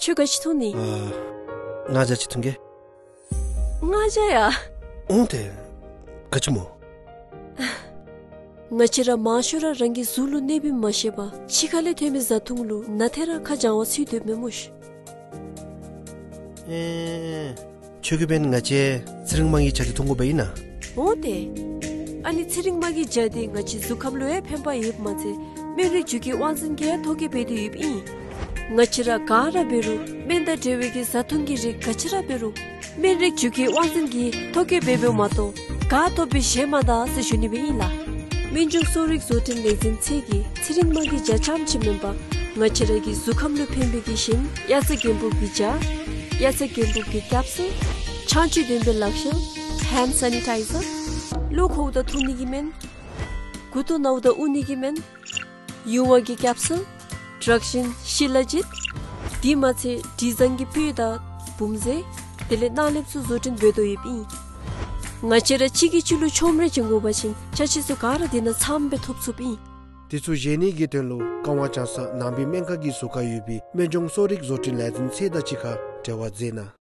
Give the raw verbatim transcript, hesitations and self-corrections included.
ཁྱོད་ག་ཅི་འཐུང་ནི། ཨ། མངར་ཇ་ཅིག་འཐུང་གེ། མངར་ཇ་ཡ། འོང་ཏེ། ག་ཅི་སྨོ། ང་བཅས་ར་མང་ཤོས་ར་རང་གི་གཟུགས་ལུ་གནོདཔ་ཨིནམ་མ་ཤེས་པར་ཕྱི་ཁ་ལས་ཐོན་མི་བཟའ་འཐུང་ལུ་ན་ཐེ་ར་ཁ་བྱང་བར་འཚོལ་སྡོདཔ་མས་སྨོ་ཤིག། ཨེ། ཁྱོད་ཀྱིས་འབདན་ང་བཅས་ཚེ་རིང་མ་གི་ཇ་འདི་འཐུང་དགོ་པས་ཨིན་ན། འོང་ཏེ། ཨ་ནི་ཚེ་རིང་མ་གི་ཇ་འདི་ང་བཅས་གཟུགས་ཁམས་ལུ་ཡང་ཕན་པ་ཡོདཔ་མ་ཚད་སྨན་རིགས་རྒྱུད་ཀྱི་དབང་འཛིན་གྱིས་ཡང་ཐོ་བཀོད་འབད་དེ་ཡོདཔ་ཨིན། ང་བཅས་ར་ག་ར་འབད་རུང་སྨན་དང་འབྲེལ་བའི་གི་བཟའ་འཐུང་གི་རིགས་ག་ཅི་ར་འབད་རུང་སྨན་རིགས་རྒྱུད་ཀྱི་དབང་འཛིན་གྱིས་ཐོ་བཀོད་འབད་འབདཝ་མ་གཏོགས་ག་ཐོབ་པའི་གཞན་མ་ད་ཟེར་ཞུ་ནི་སྦེ་ཨིན་ལགས། སྨན་ལྗོངས་གསོ་རིག་བཟོ་སྐྲུན་ལས་འཛིན་ཚད་ཀྱིས་ཚེ་རིང་མ་གི་ཇ་རྐྱངམ་ཅིག་མེན་པར་ང་བཅས་ར་གི་གཟུགས་ཁམས་ལུ་ཕན་པའི་གི་གཞན་དབྱར་རྩྭ་དགུན་འབུབ་ཀྱི་ཇ། དབྱར་རྩྭ་དགུན་འབུབ་ཀྱི་ཀེབ་སུལ། ཆང་བཅུད་ལྡན་པའི་ལག་ཤེལ། ཧེནཌ་སེ་ནི་ཊའི་ཛར། གློ་ཁོཝ་ད་འཐུང་ནི་གི་སྨན། མགུ་ཏོ་ན་བ་ད་འུ་ནི་གི་སྨན། ཡུང་བ་གི་ཀེབ་སུལ། དྲག་ཞན་ཤི་ལ་ཇིཊ། དེ་མ་ཚད་དྲི་བཟང་གི་སྤོས་དང་བུམ་རྫས། དེ་ལས་སྣ་ལེབ་ཚུ་བཟོ་སྐྲུན་འབད་དོ་ཡོདཔ་ཨིན། ང་བཅས་ར་གཅིག་གིས་གཅིག་ལུ་ཆོ་འཕྲུལ་བྱིན་དགོ་པ་ཅིན་ཅ་ཆས་ཚུ་ག་ར་དེ་ནང་ཚངམ་སྦེ་ཐོབ་ཚུགསཔ་ཨིན། དེ་ཚུ་བཞེས་ནི་གི་དོན་ལུ་ཀ་ཝང་ལྕང་ས་ནང་པའི་སྨན་ཁང་གི་ཟུར་ཁར་ཡོད་པའི་སྨན་ལྗོངས་གསོ་རིག་བཟོ་སྐྲུན་ལས་འཛིན་ཚད་དང་གཅིག་ཁར་འབྲེལ་བ་མཛད་གནང་།